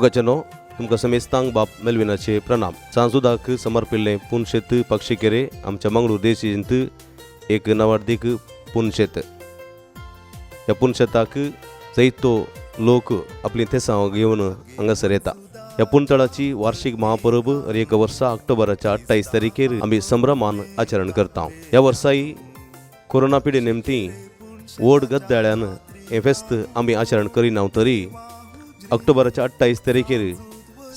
मोगाच्यानो, तुमकां समेस्तांक बाप मेल्विनाचे प्रणाम. सांजुदाक समर्पिल्लें पुनशेत पक्षीकेरे आमच्या मंगळूर देशींत एक नवार्दीक पुनशेत. ह्या पुनशेताक जैतो लोक आपली तेसांव घेवन हांगासर येता. ह्या पुनतळाची वार्षिक महापरब हर एका वर्सा ऑक्टोबराच्या 28 तारखेर आमी संभ्रमान आचरण करता. ह्या वर्साय कोरोना पिडे निमती व्हड गद्दाळ्यान हें फेस्त आमी आचरण करिना, तरी ऑक्टोबराच्या 28 तारखेर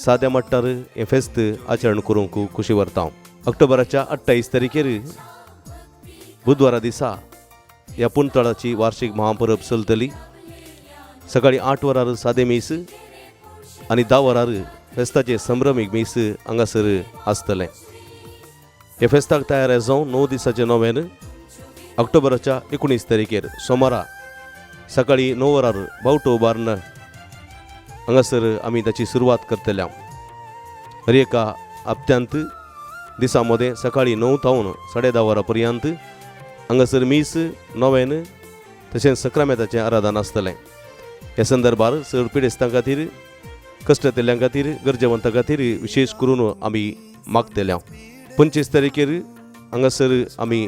साद्या मट्टार हें फेस्त आचरण करूंक खुशी व्हरता. ऑक्टोबराच्या 28 तारखेर बुधवारा दिसा ह्या पुनतळाची वार्षिक महापरब चलतली. सकाळी 8 वरार सादें मीस आनी 10 वरार फेस्ताचें संभ्रमीक मीस हांगासर आसतलें. हे फेस्ताक तयार जावन 9 दिसाचें नोवेन ऑक्टोबराच्या 19 तारखेर सोमारा सकाळी 9 वरार बावटो उबारून हांगासर आमी ताची सुरवात करतले. हर एका हप्त्यांत दिसा मदें सकाळी 9 तावन 10:30 वरां पर्यंत हांगासर मीस, नोवेन तशेंच सक्रामेताचें आराधन आसतलें. ह्या संदर्भार चड पिडेस्तां खातीर, कश्टतेल्यां खातीर, गरजेवंतां खातीर विशेश करून आमी मागतले. 25 तारखेर हांगासर आमी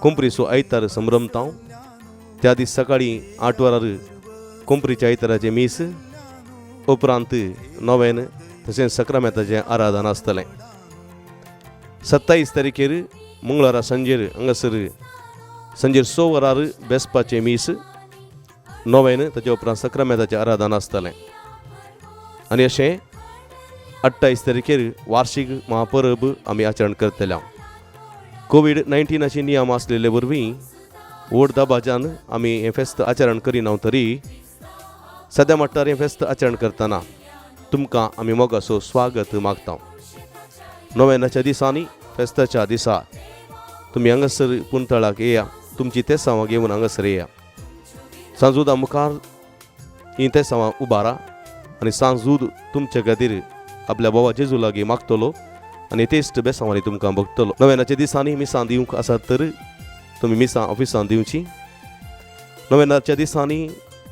कोंपरीचो आयतार संभ्रमता. त्या दीस सकाळी 8 वरार कोंपरीच्या आयताराचें मीस, उपरांत नोवेन तशेंच सक्रामेताचें आराधन आसतलें. 27 तारखेर मंगळारा सांजेर हांगासर सांजेर 6 वरार बेसपाचें मीस, नोवेन, ताच्या उपरांत सक्रामेताचें आराधन आसतलें. आनी अशें 28 तारखेर वार्षिक महापरब आमी आचरण करतले. कोवीड 19आचे नियम आसलेले वरवीं व्हड दबाज्यान आमी हें फेस्त आचरण करिना, तरी सद्या मट्टार हें फेस्त आचरण करतना तुमकां आमी मोगाचो स्वागत मागता. नोवेनाच्या दिसांनी, फेस्ताच्या दिसा तुमी हांगासर पुंतळाक येया. तुमची तेसांवां घेवन हांगासर येया. सांजूदा मुखार ही तेसांवां उबारा आनी सांजूद तुमचे खातीर आपल्या बोवा जेजू लागीं मागतलो आनी तेस्ट बेसांवांनी तुमकां बघतलो. नोवेनाच्या दिसांनी मिसां दिवंक आसात तर तुमी मिसां ऑफिसांत दिवची. नोवेनाच्या दिसांनी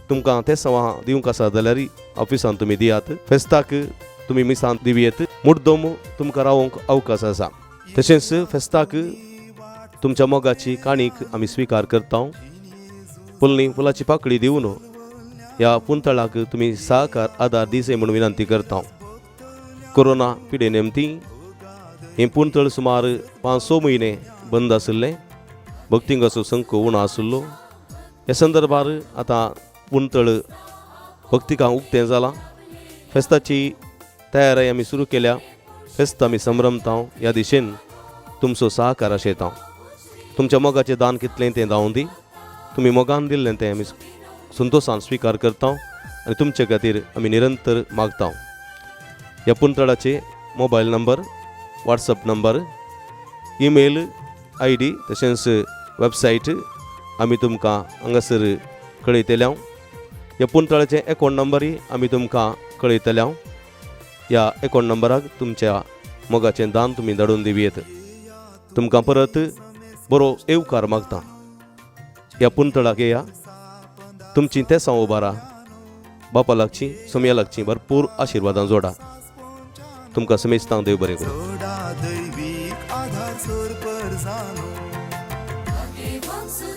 तुमकां तेसांवां दिवंक आसा जाल्यार ऑफिसांत तुमी दियात. फेस्ताक तुमी मिसां दिवयेत. मुड्डोम तुमकां रावोंक अवकाश आसा. तशेंच फेस्ताक तुमच्या मोगाची काणीक आमी स्विकार करता. फुलनी फुलाची पाकळी दिवन ह्या पुंतळाक तुमी सहकार आदार दिसे म्हूण विनंती करता. कोरोना पिडे नेमती हें पुंतळ सुमार 5-6 म्हयने बंद आशिल्लें. भक्तिंगाचो संक उणो आशिल्लो. ह्या संदर्भार आतां पुंतळ भक्तिकां उक्तें जालां. फेस्ताची तयारी आमी सुरू केल्या. फेस्त आमी संभ्रमता. ह्या दिशेन तुमचो सहकार आशेता. तुमच्या मोगाचें दान कितलें तें जावं दी. तुमी मोगान दिल्लें तें आमी संतोशान स्विकार करता आनी तुमचे खातीर आमी निरंतर मागता. ह्या पुंतळाचे mobile number, WhatsApp number, email ID तशेंच वेबसायट आमी तुमकां हांगासर कळयतले. ह्या पुंतळाचे एकावंट नंबरय आमी तुमकां कळयतले. ह्या एकावंट नंबराक तुमच्या मोगाचें दान तुमी धाडून दिवयेत. तुमकां परत बरो येवकार मागता. ह्या पुंतळाक येया. तुमची तेसां उबारा. बापा लागची, सोमया लागची भरपूर आशिर्वादां जोडा. तुमकां समेस्तांक देव बरें करूं. जोडा दैवीक आधार सोर पर जानो. वंसु.